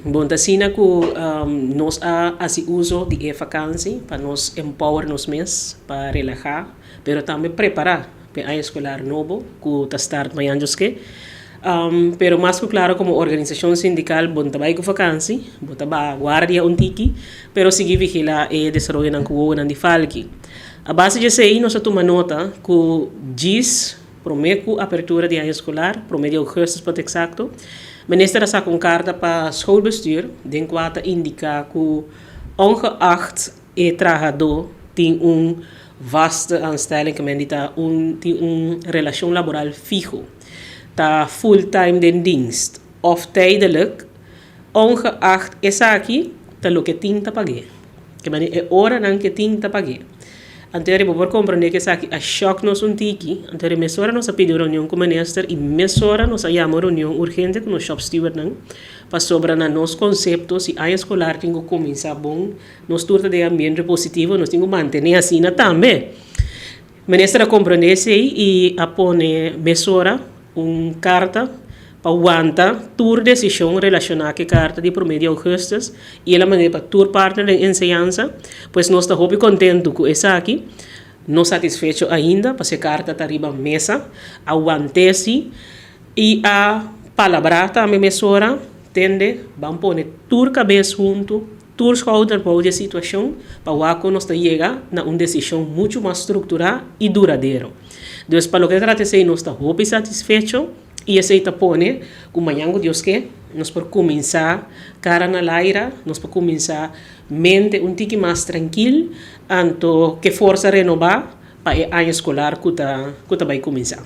Bon, ta asina ku nos a hasi uso di e vakantie pa nos empower nos mes, pa relahá, pero tambe prepará pa e aña eskolar nobo ku ta start mañan djoske. Pero mas ku klaro komo organisashon sindikal bo no ta bai ku vakantie, bo ta baha guardia un tiki, pero sigui vigilá e desaroyonan ku wowonan di falki. A base di esei nos a tuma nota ku djis promé ku apertura di aña eskolar, promé di ougùstùs pa ta eksakto, minister a saka un karta pa schoolbestuur den kua ta indiká ku ongeacht e trahadó tin un vaste aanstelling, ke men di ta un tin un relashon laboral fiho, ta fulltime den dienst òf tijdelijk, ongeacht esaki ta loke tin ta pag'é. Ke men di e oranan ke tin ta pag'é. Anto bo por komprondé ku esaki a shòk nos un tiki. Anto mesora nos a pidi un reunion ku minister i mesora nos a yama un reunion urgente ku nos shopstewardnan pasobra na nos konsepto si aña eskolar tin ku kuminsá bon, nos tur ta den ambiente positivo, nos tin ku mantené asina tambe. Minister a komprondé esei i a pone mesora un karta pa wanta tur desishon relashoná ku e karta di promé di ougùstùs i el a mand'é pa tur partner den enseñansa. Pues nos ta hopi kontentu ku esaki, no satisfecho ainda pasobra e karta ta riba mesa, a want'é si i a palabrá tambe mesora, tende ban pone tur kabes huntu, tur schouder bou di e situashon pa wak ku nos ta yega na un desishon muchu mas strukturá i duradero. Dus pa loke ta trata esei nos ta hopi satisfecho i esei ta pone ku mañan ku Dios ke nos por kuminsá kara na laira, nos por kuminsá mente un tiki mas trankil anto ke forsa renobá pa e aña eskolar ku ta ku ta bai kuminsá.